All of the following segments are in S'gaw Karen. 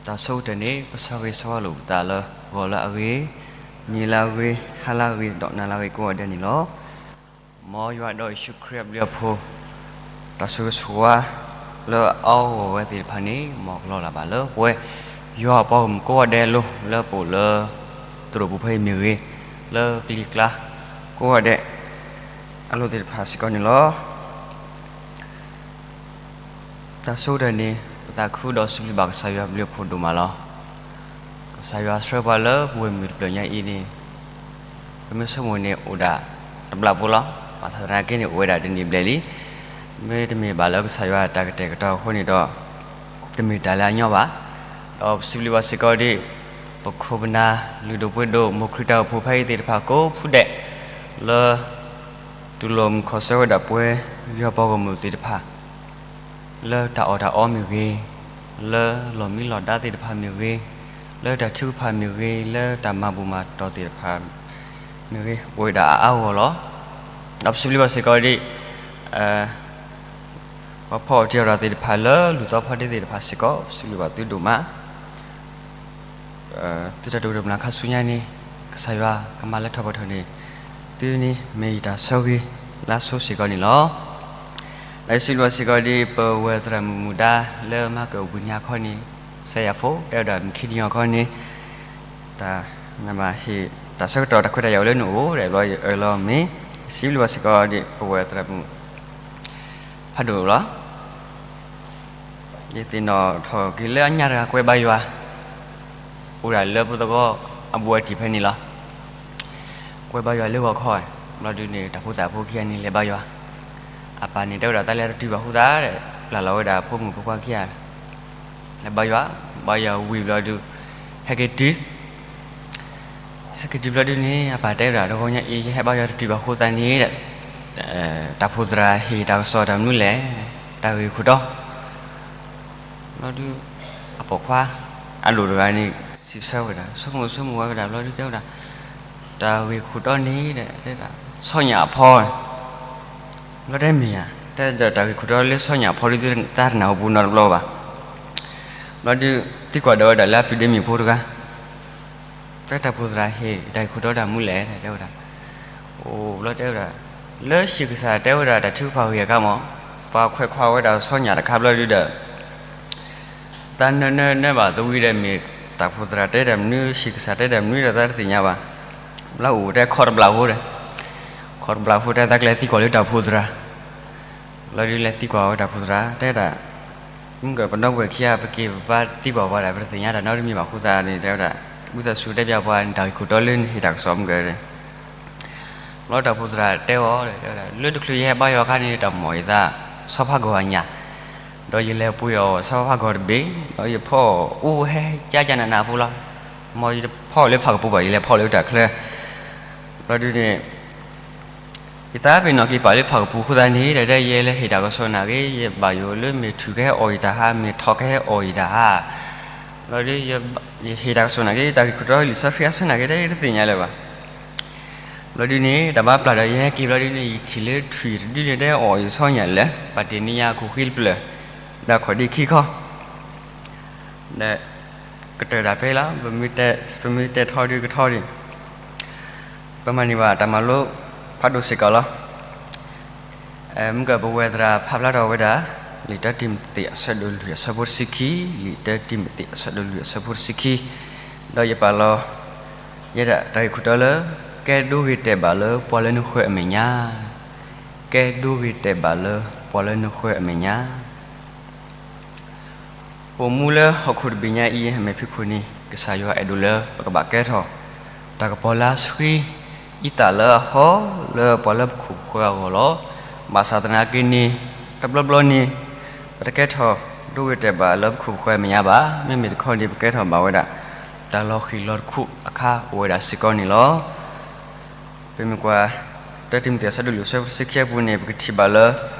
တၢ်ဆိကတၢၢ်န့ၣ် ပဆၢဂ့ၤဆၢဝါလိာ်ပသးလၢ ဂီၤလၢအဂ့ၤ, နံၤလၢအဂ့ၤ, ဟါလၢအဂ့ၤ, ဒီးနၤလၢအဂ့ၤကိးဂၤဒဲးန့ၣ်လီၤ. မ်ယွၤဒီးယ့ၣ်ၡူးခရံာ်အဘျုးအဖှိၣ်, တၢ်ဆိၣ်ဂ့ၤဆိၣ်ဝါလၢအအိၣ်ဂီၤဝဲသ့ၣ်တဖၣ်န့ၣ် မ်ကလီၤလးဘၣ်လၢပဝဲ ယွၤအပှၤဂီၢ်မုၢ်ကိးဂၤဒဲးအလိၤ လၢပအိၣ်လၢ သရိာ်ပူၤဖဲအံၤမ့ၢ်ဂ့ၤ, လၢကလံၤကျါ ကိးဂၤဒဲး အလိၤသ့ၣ်တဖၣ်စ့ၢ်ကီးန့ၣ်လီၤ. တၢ်ဆိကတၢၢ်န့ၣ် ပသးခုဒီးစံးဘျုးဘၣ်ကစၢ်ယွၤအဘျုးအဖှိၣ်ဒိၣ်မးလီၤ. ကစၢ်ယွၤဆှၢပှၤလၢပဝဲမုၢ်တဖျၢၣ်ညါအံၤန့ၣ် ပမ့ၢ်ဆိကမိၣ်န့ၣ်အိၣ်ဒၣ်တဘျီဖိလီၤ. ဘၣ်ဆၣ်သနာ်က့န့ၣ် အိၣ်ဝဲဒၣ်တနံၣ်ဘျဲၣ်လံ. မ့တမ့ၢ်ဘၣ်လၢကစၢ်ယွၤတၢ်ကတဲာ်ကတီၤအဃိန့ၣ်ဒီး တမ့ၢ်တၢ်လၢအညီဘၣ်. ဒီးပစံးဘျုးဘၣ်စ့ၢ်ကီးဒ် ပခိၣ်ပနၢ်လုၢ်ဒိၣ်ပှ့ၤဒိၣ် မိၢ်ခရံာ်တၢ်အိၣ်ဖှိၣ်ဖဲအံၤသ့ၣ်တဖၣ်ကိးဖုဒဲး လၢ တူၢ်လိာ်မုာ်ခီၣ်ဆၢဝဲဒၣ်ပဝဲ ယွၤပှၤဂီၢ်မုၢ်သ့ၣ်တဖၣ် လၢတၢ်အီၣ်တၢ်အီမ့ၢ်ဂ့ၤ, လၢလီၢ်မံလီၢ်ဒါသ့ၣ်တဖၣ်မ့ၢ်ဂ့ၤ, လၢတၢ်ထုကဖၣ်မ့ၢ်ဂ့ၤ, လၢတၢ်မၤဘူၣ်မၤတီၢ်သ့ၣ်တဖၣ်မ့ၢ်ဂ့ၤ, အိၣ်ဝဲဒၣ်အါအါဂီၢ်ဂီၢ်လီၤ. ဒီးပစံးဘျုးဘၣ်စ့ၢ်ကီးဒ် ပှၤဖီအီၣ်တံၢ်အီၣ်တၢ်သ့ၣ်တဖၣ်လၢလူၢ်သီဖီဒ့သ့ၣ်တဖၣ်စ့ၢ်ကီး ပစံးဘျုးဘၣ်သုဒိၣ်မး. သုတၢ်ဒိၣ်ကတၢၢ်မုၢ်လၢ်ခါဆူညါန့ၣ် ကစၢ်ယွၤကမၤလၢထီၣ်ပှဲၤထီၣ်န့ၣ် သုန့ၣ်မ့ၢ်ယတၢ်ဆၢဂ့ၤလၢအဆိစ့ၢ်ကီးန့ၣ်လီၤ. ဒီးယစံးဘျုးဘၣ်စ့ၢ်ကီးဒ် ပဝဲၢ်သရၣ်မုၣ်မူဒါလၢမၤကၢၣ်ပူၤညါခီန့ၣ် စဲယၤဖိ တဲဝဲဒၣ်မုၢ်ခံနံၤအီၤခီန့ၣ် တၢ်နဘၣ်ဟ့ၣ်တၢ်ဆၢကတီၢ်တၢ်ခွဲးတၢ်ယာ်ဝဲလၢနအိၣ်ဒီး ဘျီယအၢၣ်လီၤမ့ၢ် စံးဘျုးဘၣ်စ့ၢ်ကီးဒ် ပဝဲၢ်သရၣ်မုၣ် ဖးဒိၣ်လီၤ. ယသ့ၣ်နီၣ်ထီၣ်က့ၤလၢအညါတဂၤကွဲးဘါယွၤ အိၣ်ဒၣ်လၢပသဝီအဘူးအတံၢ်ဖဲန့ၣ်လီၤ. ကွဲးဘါယွၤလၢဂီၤခီ, ဘျီဒုးန့ၣ် တၢ်ဖိသၣ်ဖိခံဂၤန့ၣ် လဲၤဘါယွၤ, အပၢ်န့ၣ်တဲဝဲဒၣ် တၢ်လဲၤတတုၤဘၣ်ဃိသတးဒီး ပျၢ်လီၤဝဲဒၣ်ဖိမုၣ်ဖိခွါခံဂၤ လဲၤဘါယွၤ, ဘါယွၤဝံၤဘျီဒုး ဟဲက့ၤတုၤ ဟဲက့ၤတုၤဘျီဒုးန့ၣ် အပၢ်တဲဝဲဒၣ် တဂီၤညါအံၤ ယဟဲဘါယွၤတတုၤဘၣ်ဃိသတးန့ၣ်ဒီး တၢ်ဖိသရၣ်ဟ့ၣ်တၢ်ကစီၣ်တၢ်မနုၤလဲၣ်, တၢ်ဂ့ၢ်ခိၣ်တီ ဘျီဒုး အပိာ်ခွါအဒိၣ်တဂၤန့ၣ် စံးဆၢဝဲဒၣ် ဆိကမိၣ်ဆိကမိၣ်ဝဲဒၣ်ဘျီဒုးတဲဝဲဒၣ် တၢ်ဂ့ၢ်ခိၣ်တီန့ၣ် တဲဒၣ် ဆီညၣ်အဖီ ဘျီတဲမ့ၢ်ဧါ, တဲဒီးတၢ်ဂ့ၢ်ခိၣ်တီလၢဆီညၣ်အဖီဒုး တၢ်တနၢ်ဟူပူၤနီတဘျီဘၣ်. ဘျီဒုး သံကွၢ်ဒီးဝဲဒၣ်လၢအပုၢ်ဒ့မုၣ်ဖိတဂၤ တဲတၢ်ဖိသရၣ်ဟ့ၣ် တၢ်ဂ့ၢ်ခိၣ်တီတၢ်မနုၤလဲၣ် တဲဝဲဒၣ်, အိၣ်ဘျီတဲဝဲဒၣ် လၢဟံၣ်ကစၢ်တဲဝဲဒၣ်တၢ်ထုကဖၣ်ဂ့ၢ်အခါမး, ပှၤခွဲးခွါဝဲဒၣ်ဆီညၣ်တခါဘျီဒုးဒီး တၢ်နၢနၢနၢဘၣ်သဝံဒီး မ့ၢ်တၢ်ဖိသရၣ်တဲတၢ်မနုၤ ဟံၣ်ကစၢ်တဲတၢ်မနုၤဒီး တၢ်တသ့ၣ်ညါဘၣ်. ဘျီအိၣ်တဲခီတဘျီဖိဒီး ခီတဘျီဖိတဲ တၢ်ကလဲၤသံကွၢ်လၢတၢ်ဖိသရၣ် ဘျီဒုးလဲၤသံကွၢ်ဝဲတၢ်ဖိသရၣ် တဲဒၣ် မုၢ်ကပဒီပုၢ်ဝဲၢ်ခံဂၤ ပက့ၤပဘါသံကွၢ်ပှၤဒီး ပတသ့ၣ်ညါတၢ်နီတမံၤဘၣ်ဃိသတးန့ၣ် တဲဝဲဒၣ် ဝံသးစူၤတဲပၠးပှၤန့ၣ် တၢ်ဂ့ၢ်ခိၣ်တီလၢနဟ့ၣ်တၢ်ကစီၣ်မုၢ်ကဒီး ဘျီတၢ်ဖိသရၣ်တဲအီၤ တဲဝဲဒၣ် လၢတချုးယဟဲဘါယွၤအခါန့ၣ် တၢ်မိၣ်ယသး ဆီဖါဂီၤအညၣ် ဒီးယလဲၤပှ့ၤအီၣ်ဆီဖါဂီၤတဘ့ၣ် ဒီးယဖီအီၣ်အိၣ်ဟဲကၠၢကၠၢနးနးဖိလီၤ. မ်ယဖီအီၣ်လၢဖးကပူၤဘၣ် ယလဲၤဖီအီၣ်လၢတၢ်ချၢ ဘျီဒုးန့ၣ် ယသးပ့ၤနီၣ်က့ၤပာ်လၢဖးကပူၤအဃိသတးန့ၣ် ဒီးယဲလၢဟ့ၣ်တၢ်ကစီၣ်နာ်က့ ယဘၣ်ယိၣ်လၢမ့ၢ်ထုးကဟဲအီၣ်ယတၢ်ဟါ မ့ၢ်ထီၣ်ကဟဲအီၣ်ယတၢ်ဟါ ဘျီဒုး ယဟ့ၣ်တၢ်ကစီၣ်နာ်က့ တၢ်ဂ့ၢ်ခိၣ်တီလံာ်စီဆှံအဆၢနာ်က့ တဲယတသ့ၣ်ညါလၢၤဘၣ်. ဘျီဒုးန့ၣ် တၢ်ဘါပျၢ်ဒီးယဟဲက့ၤဘျီဒုးန့ၣ် ယထံၣ်လၢထွံၣ်တဒုန့ၣ် တဲအီၣ်ယဆီညၣ်လၢ ပာ်တ့ၢ်န့ၢ်ယၤအခိၣ်ဃံတဖျၢၣ် ဒီးခီၣ်ဒ့ခံခီ ဒီးကတၢၢ်တၢ်ဖဲလီၤ. ပမ့ၢ်တဲထီဒုးကထီဒံး ပမၤန့ၢ်ဘၣ်တၢ်မၤလိဖးဒိၣ်စ့ၢ်ကီးလီၤ. မုၢ်ကပဝဲၢ်သရၣ်ဖးဖျါထီၣ်ဝဲဒၣ် လံာ်တၢတံၤမသ့းအဆၢဒိၣ်လွံၢ်အဆၢဖိတဆံခံ, လံာ်တၢတံၤမသ့းအဆၢဒိၣ်လွံၢ်အဆၢဖိတဆံခံ, ဒီးယပာ်လီၤ ယဲဒၣ်တၢ်ဂ့ၢ်ခိၣ်တီလၢ ကဲဒိဂ့ၤတဲာ်ဘၣ်လၢပှၤလၢနဃၢၤအမဲာ်ညါ, ကဲဒိဂ့ၤတဲာ်ဘၣ်လၢပှၤလၢနဃၢၤအမဲာ်ညါ. ပိာ်မူလၢဟီၣ်ခိၣ်တဘ့ၣ်ညါအံၤ အမဲာ်ဖံးခိၣ်န့ၣ် ကစၢ်ယွၤအဲၣ်ဒိးလၢပကဘၣ်ကဲထီၣ် တၢ်ကပီၤလၢအဆှံ အံသၣ်လၢအဟီ လၢပှၤလၢပခိၣ်ပဃၢၤအဂီၢ်လီၤ. ဘၣ်ဆၣ်သနာ်က့န့ၣ် တဘျီဘျီန့ၣ် ပတကဲထီၣ်ဒိဂ့ၤတဲာ်ဘၣ်လၢပခိၣ်ပဃၢၤအမဲာ်ညါဘၣ်. မ့မ့ၢ်တခီန့ၣ် ပကဲထီၣ်ဘၣ်ဝဲဒၣ် တၢ်လီၤဃံၤလီၤတခူၣ်အခါအိၣ်ဝဲဒၣ်စ့ၢ်ကီးန့ၣ်လီၤ. ပမ့ၢ်ကွၢ် တၢတံၤမသ့းအဆၢဒိၣ်လွံၢ်အဆၢဖိတဆံခံအပူၤန့ၣ် ပကထံၣ်ဘၣ်လၢ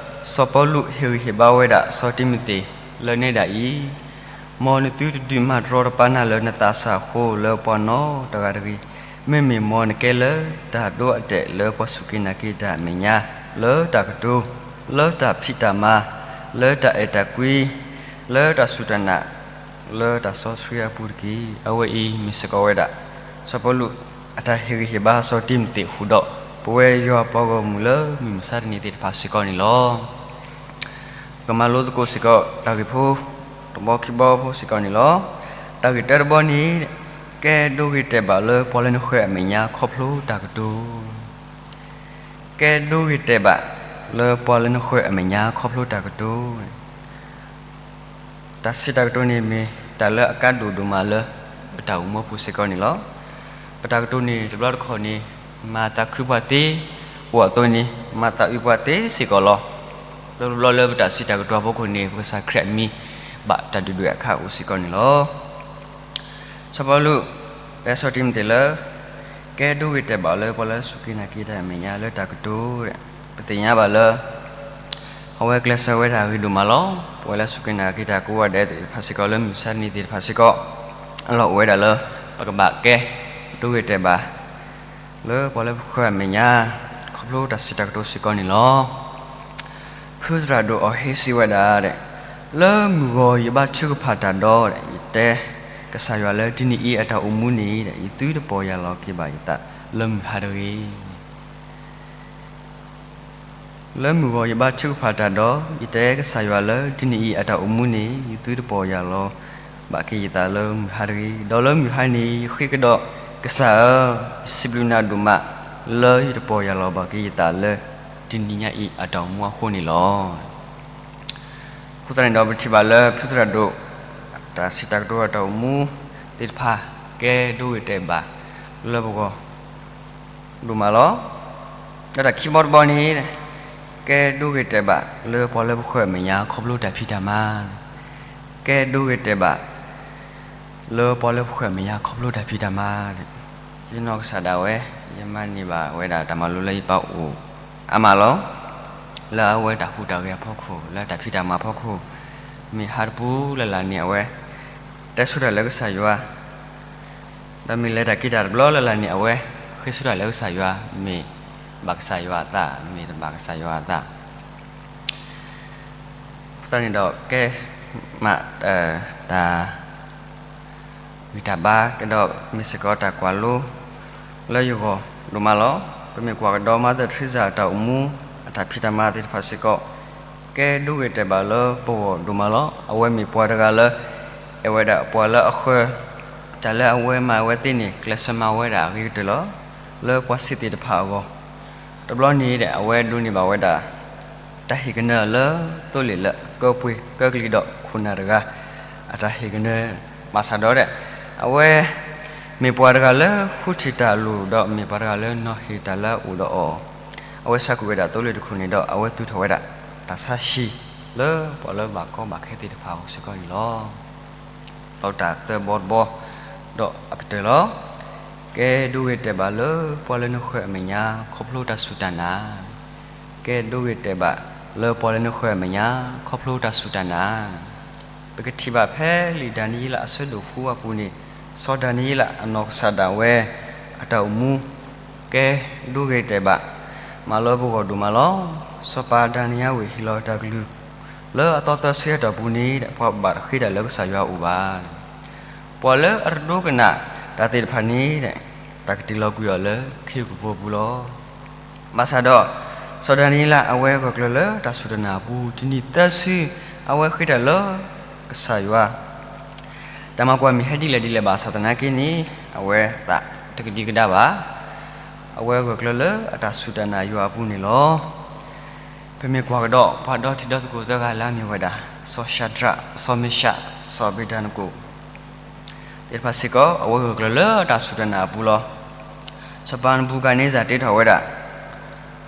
စီၤပီလူးဟ့ၣ်ဂံၢ်ဟ့ၣ်ဘါဝဲဒၣ်စီၤတံၤမသ့းလၢနဲဒၣ်အံၤ, မ်နသုတဒုးမၤတြီတပာ်နၤလၢနသးစၢ်အဃိလၢပှၤနီတဂၤတဂ့ၤ, မ့မ့ၢ်မ်နကဲလၢတၢ်ဒိအတဲာ်လၢပှၤစူၢ်က့ၤနာ်က့ၤတၢ်အမဲာ်ညါ, လၢတၢ်ကတိၤ, လၢတၢ်ဖံးတၢ်မၤ, လၢတၢ်အဲၣ်တၢ်ကွံ, လၢတၢ်စူၢ်တၢ်နာ် လၢတၢ်စီဆှံအပူၤတက့ၢ်. အဝဲအံၤမ့ၢ်စ့ၢ်ကီးဝဲဒၣ် စီၤပီလူး အတၢ်ဟ့ၣ်ဂံၢ်ဟ့ၣ်ဘါစီၤတံၤမသ့းဃုာ်ဒီး ပဝဲယွၤပှၤဂီၢ်မုၢ်လၢမုၢ်မဆါတနံၤသ့ၣ်တဖၣ်စ့ၢ်ကီးန့ၣ်လီၤ. ပကမၤလိသကိးစ့ၢ်ကီးတၢ်ဂ့ၢ်ဖိ တဘီခံဘီဖိစ့ၢ်ကီးန့ၣ်လီၤ. တၢ်ဂ့ၢ်တၢတဘီန့ၣ် ကဲဒိဂ့ၤတဲာ်ဘၣ်လၢပှၤလၢနဃၢၤအမဲာ်ညါခီဖျိတၢ်ကတိၤ ကဲဒိဂ့ၤတဲာ်ဘၣ်လၢပှၤလၢနဃၢၤအမဲာ်ညါခီဖျိတၢ်ကတိၤ. တၢ်စံးတၢ်ကတိၤန့ၣ်မ့ၢ်တၢ်လၢအကါဒိၣ်ဒိၣ်မးလၢ ပတၢ်အိၣ်မူအပူၤစ့ၢ်ကီးန့ၣ်လီၤ. ပတၢ်ကတိၤန့ၣ်တဘျီတခီၣ်န့ၣ် မၤသးခုပှၤသ့, အိၣ်အသိးန့ၣ် မၤသးအုးပှၤသ့စ့ၢ်ကီးလီၤ. လၢတဘျီလၢပတၢ်စံးတၢ်ကတိၤအဖီခိၣ်န့ၣ် ပကစၢ်ခရံာ်အမံၤ ဘၣ်တၢ်ဒုၣ်ဒွဲၣ်အခါအိၣ်စ့ၢ်ကီးန့ၣ်လီၤ. စီၤပီလူး တဲစီၤတံၤမသ့းလၢ ကဲဒိဂ့ၤတဲာ်ဘၣ်လၢပှၤလၢစူၢ်က့ၤနာ်က့ၤတၢ်အမဲာ်ညါလၢတၢ်ကတိၤ ပသ့ၣ်ညါဘၣ်လၢ အဝဲကျဲးစၢးဝဲဒၣ်ဂ့ၤဒိၣ်မးလီၤ. ပဝဲလၢစူၢ်က့ၤနာ်က့ၤတၢ်ကိးဂၤဒဲးသ့ၣ်တဖၣ်စ့ၢ်ကီးလၢမုၢ်မဆါတနံၤသ့ၣ်တဖၣ်စ့ၢ်ကီး အလီၢ်အိၣ်ဝဲဒၣ်လၢ ပကဘၣ်ကဲ ဒိဂ့ၤတဲာ်ဘၣ် လၢပှၤလၢပဃၢၤအမဲာ်ညါ ခီဖျိတၢ်စံးတၢ်ကတိၤစ့ၢ်ကီးန့ၣ်လီၤ. ဖုသရၣ်ဒိၣ်အီၤဟ့စံးဝဲဒၣ်, လၢမုၢ်ဂီၤယဘါထုကဖၣ်တၢ်ဒီး ယတဲကစၢ်ယွၤလၢတနံၤအံၤအတၢ်အိၣ်မူန့ၣ် ယသုတပီၢ်ယၢ်လီၤက့ၤဘၣ်ယသးလၢမုၢ်ဟါတဂ့ၤ. လၢမုၢ်ဂီၤယဘါထုကဖၣ်တၢ်ဒီး ယတဲကစၢ်ယွၤလၢတနံၤအံၤအတၢ်အိၣ်မူန့ၣ် ယသုတပီၢ်ယၢ်လီၤဘၣ်က့ၤယသးလၢမုၢ်ဟါတဂ့ၤ. ဒီးလၢမုၢ်ဟါန့ၣ် ယဃ့ကဒီးကစၢ်ဧၢ, ယစံးဘျုးနၤဒိၣ်မး လၢယတပီၢ်ယၢ်လီၤဘၣ်က့ၤယသးလၢ တနံၤညါအံၤအတၢ်အိၣ်မူအဃိန့ၣ်လီၤ. အဃိသတးန့ၣ်ဒီး ပထံၣ်ဘၣ်လၢဖုသရၣ်ဒိၣ် တၢ်စံးတၢ်ကတိၤအတၢ်အိၣ်မူသ့ၣ်တဖၣ် ကဲဒိဂ့ၤတဲာ်ဘၣ်လၢပဂီၢ် ဒိၣ်မးလီၤ. ဒီးတၢ်ခံဘီတဘီန့ၣ် ကဲဒိဂ့ၤတဲာ်ဘၣ်လၢပှၤလၢပဃၢၤအမဲာ်ညါခီဖျိတၢ်ဖံးတၢ်မၤ, ကဲဒိဂ့ၤတဲာ်ဘၣ် လၢပှၤလၢပဃၢၤအမဲာ်ညါခီဖျိတၢ်ဖံးတၢ်မၤ, ယနီၢ်ကစၢ်ဒၣ်ဝဲ ယမၤန့ၢ်ဘၣ်ဝဲဒၣ်တၢ်မၤလိလၢယပၢ်အိၣ်အါမးလီၤ. လၢအဝဲတၢ်ဟူးတၢ်ဂဲၤအဖီခိၣ် လၢတၢ်ဖံးတၢ်မၤအဖီခိၣ်, မ့ၢ်ဟါတပူၤလၢ်လၢ်န့ၣ် အဝဲတဲဆိတၢ်လၢကစၢ်ယွၤ ဒီးမ့ၢ်လဲၤတၢ်က့ၤတၢ်တဘျီလၢ်လၢ်န့ၣ် အဝဲဃ့ဆိတၢ်လၢကစၢ်ယွၤ, မ့ၢ်ဘၣ်ကစၢ်ယွၤအသး, မ့ၢ်တဘၣ်ကစၢ်ယွၤအသး. အဃိသတးန့ၣ်ဒီး ကဲမး တၢ် ဂံၢ်တၢ်ဘါကဒီး မ့ၢ်စ့ၢ်ကီးတၢ်ကွၢ်လိ လၢယဂီၢ်ဒိၣ်မးလီၤ. ပမ့ၢ်ကွၢ်ကဒီး Mother Teresa အတၢ်အိၣ်မူ အတၢ်ဖံးတၢ်မၤသ့ၣ်တဖၣ်စ့ၢ်ကီး ကဲဒိဂ့ၤတဲာ်ဘၣ်လၢပဂီၢ်ဒိၣ်မးလီၤ. အဝဲမ့ၢ်ပှၤတဂၤလၢ အဲၣ်ဝဲဒၣ်ပှၤလၢအဃၢၤ, တၢ်လၢအဝဲမၤဝဲသ့ၣ်န့ၣ် ကျဲးစၢးမၤဝဲဒၣ်အဂ့ၤကတၢၢ်လီၤ. လၢပှၤစံးသ့ၣ်တဖၣ်အဂီၢ် တဘျီန့ၣ်ဒီး အဝဲဒိးန့ၢ်ဘၣ်ဝဲဒၣ် တၢ်ဟ့ၣ်ကနၢအလၢ သိလ့ၣ်လၢအကၢပှ့ၤကၢကလံၤဒီးခိၣ်နၢ်တဂၤ အတၢ်ဟ့ၣ်ကနၢ ဘၣ်ဆၣ်ဒီး အဝဲ မ့ၢ်ပှၤတဂၤလၢဃုထံၣ်တၢ်အလိၤဒီး မ့ၢ်ပှၤတဂၤလၢနီၤဟ့ၣ်တၢ်လၢအအိၣ်ဒီးအီၤ, အဝဲဆဲးကွံာ်ဝဲဒၣ်သိလ့ၣ်တခိၣ်န့ၣ်ဒီး အဝဲသူၣ်ထီၣ်ဝဲဒၣ် တၢ်ဆါဟံၣ်လၢပှၤလၢဘၣ်ကီဘၣ်ခဲသ့ၣ်တဖၣ်အအိၣ်စ့ၢ်ကီးန့ၣ်လီၤ. ဒီးတၢ်သၢဘီတဘီ ဒီးအကတၢၢ်လီၤ. ကဲဒိဂ့ၤတဲာ်ဘၣ်လၢပှၤလၢနဃၢၤအမဲာ်ညါ ခီဖျိတၢ်စူၢ်တၢ်နာ်, ကဲဒိဂ့ၤတဲာ်ဘၣ်လၢပှၤလၢနဃၢၤအမဲာ်ညါ ခီဖျိတၢ်စူၢ်တၢ်နာ်. ပကထံၣ်ဘၣ်ဖဲလံာ်ဒၤနံးယ့လးအဆၢဒိၣ်ဃုအပူၤန့ၣ် စီၤဒၤနံးယ့လးအနီၢ်ကစၢ်ဒၣ်ဝဲ အတၢ်အိၣ်မူ ကဲဒိဂ့ၤတဲာ်ဘၣ် မးလၢပဂီၢ်ဒိၣ်မးလီၤ. စီၤပၤဒၤနံးယ့လးဝံၢ်ဟ့ၣ်လီၤတၢ်ကလုၢ် လၢအသီသၢဆံအတီၢ်ပူၤန့ၣ် ပှၤဘၣ်တဃ့တၢ်လၢကစၢ်ယွၤအအိၣ်ဘၣ်. ပှၤလၢအတဒိကနၣ်တၢ်သ့ၣ်တဖၣ်န့ၣ် တၢ်ကတ့ၢ်လီၤကွံာ်အီၤလၢခ့ကပူၤအပူၤလီၤ. ဘၣ်ဆၣ်ဒီး စီၤဒၤနံးယ့လးအဝဲဂၢၢ်ကျၢၤလၢတၢ်စူၢ်တၢ်နာ်အပူၤ တနံၣ်သၢဆံ အဝဲဃ့တၢ်လၢကစၢ်ယွၤ တၢ်မၤကွၢ်မ့ၢ်ဟဲဒ်လဲၣ်ဒ်လဲၣ်ဘၣ်ဆၣ်သနာ်က့န့ၣ် အဝဲသးတကဒံကဒါဘၣ်. အဝဲဂၢၢ်ကျၢၤလၢအတၢ်စူၢ်တၢ်နာ်ယွၤအပူၤန့ၣ်လီၤ. ပမ့ၢ်ကွၢ်ကဒီး ပှၤဒီတံၤဒီသကိးသၢဂၤလၢအမ့ၢ်ဝဲဒၣ် စီၤၡၤဒြး, စီၤမ့ၡး, စီၤအဘ့းနကိၤ သ့ၣ်တဖၣ်စ့ၢ်ကီး အဝဲဂၢၢ်ကျၢၤလၢတၢ်စူၢ်တၢ်နာ်အပူၤလီၤ. စီၤပၤနဘူၤခၣ်နံစၢ်တ့ထီၣ်ဝဲဒၣ်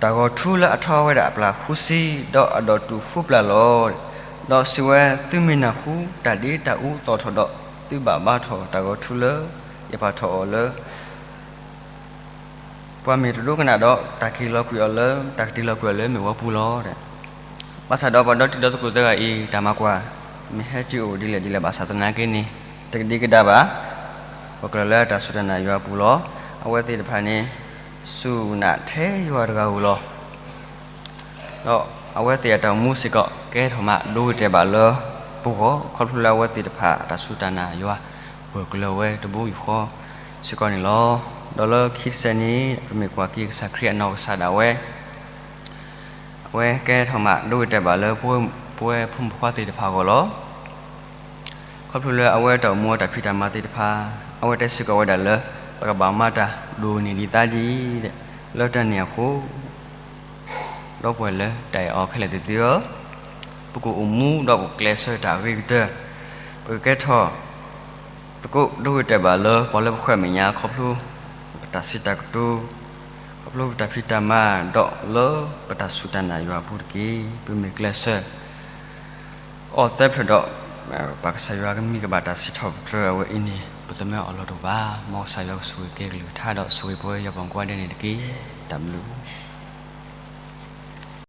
တၢ်ဂီၤထူလၢအထီဝဲဒၣ်အပျၢ်ဃုဆံ ဒီးအဒိးတူာ်ဃုပျၢ်လီၤ. ဒီးစံးဝဲ သုမ့ၢ်နၢ်ဟူတၢ်ဒ့တၢ်အူအသီၣ်ထီၣ်ဒီး သုဘၣ်ဘါထီၣ်တၢ်ဂီၤထူလၢယပာ်ထီၣ်အီၤလၢ ပှၤမ့ၢ်တဒိကနၣ်ဒီး တၢ်က့ၤလီၤကွံာ်အီၤလၢ တၢ်ကတ့ၢ်လီၤကွံာ်အီၤလၢမ့ၣ်ဝီပူၤလီၤ. ဘၣ်ဆၣ်ဒီးပှၤဒီတံၤဒီသကိးသၢဂၤအံၤ တၢ်မၤကွၢ် မ့ၢ်ဟဲတုၤအိၣ်ဒ်လဲၣ်ဒ်လဲၣ်ဘၣ်ဆၣ်သနာ်က့န့ၣ် တကဒံကဒါဘၣ်. ဂၢၢ်ကျၢၤလၢတၢ်စူၢ်တၢ်နာ်ယွၤအပူၤလီၤ. အဝဲသ့ၣ်တဖၣ်န့ၣ် စူၢ်နာ်ထဲယွၤတဂၤဧိၤလီၤ. ဒီးအဝဲသ့ၣ်အတၢ်အိၣ်မူစ့ၢ်ကီး ကဲထီၣ်မးဒိဂ့ၤတဲာ်ဘၣ်လၢပ အဂီၢ် ခီဖျိလၢအဝဲသ့ၣ်တဖၣ်အတၢ်စူၢ်တၢ်နာ်ယွၤ ပၢၢ်ကျၢၤဝဲတဘိယူၢ်ဃီစ့ၢ်ကီးန့ၣ်လီၤ. ဒီးလၢခံတစဲးန့ၣ် ပမ့ၢ်ကွၢ်က့ၤကစၢ်ခရံာ်အနီၢ်ကစၢ်ဒၣ်ဝဲ အဝဲကဲထီၣ်မး ဒိဂ့ၤတဲာ်ဘၣ်လၢ ပဝဲဖိမုၣ်ဖိခွါသ့ၣ်တဖၣ်အဂီၢ်လီၤ. ခီဖျိလၢအဝဲတၢ်အိၣ်မူအတၢ်ဖံးတၢ်မၤသ့ၣ်တဖၣ် အဝဲတဲစ့ၢ်ကီးဝဲဒၣ်လၢ ပကဘၣ်မၤတၢ်ဒိၣ်န့ၢ်ဒံးသါဒ်အံၤ, လၢတၢ်န့ၣ်အဃိ ဒီပုၢ်ဝဲၢ်လၢတၢ်အဲၣ်အီၤခဲလၢာ်သ့ၣ်ဧၢ, ပကအိၣ်မူဒီးပကျဲးစၢးတၢ်အဂ့ၤကတၢၢ်, ပကကဲထီၣ်သကိး ဒိဂ့ၤတဲာ်ဘၣ်လၢ ပှၤလၢပဃၢၤအမဲာ်ညါ ခီဖျိပတၢ်စံးတၢ်ကတိၤ, ခီဖျိပတၢ်ဖံးတၢ်မၤ ဒီးလၢပတၢ်စူၢ်တၢ်နာ်ယွၤအပူၤတက့ၢ်. ပမ့ၢ်ကျဲးစၢး အီၣ်သၢဖျၢၣ်ဒီး ပၢ်ကစၢ်ယွၤကမံၤကဘၣ်တၢ်စံးထီၣ်ပတြၢၤအဝဲအံၤန့ၣ် ပသးမ့ၢ်အီၣ်လီၤတအိၣ်ဘၣ်. မ်ကစၢ်ယွၤကဆိၣ်ဂ့ၤက့ၤကလုၢ်ကထါဒီးဆိၣ်ဂ့ၤပဝဲယွၤပှၤကိးဂၤဒဲးန့ၣ်တက့ၢ်. တၢ်ဘျုး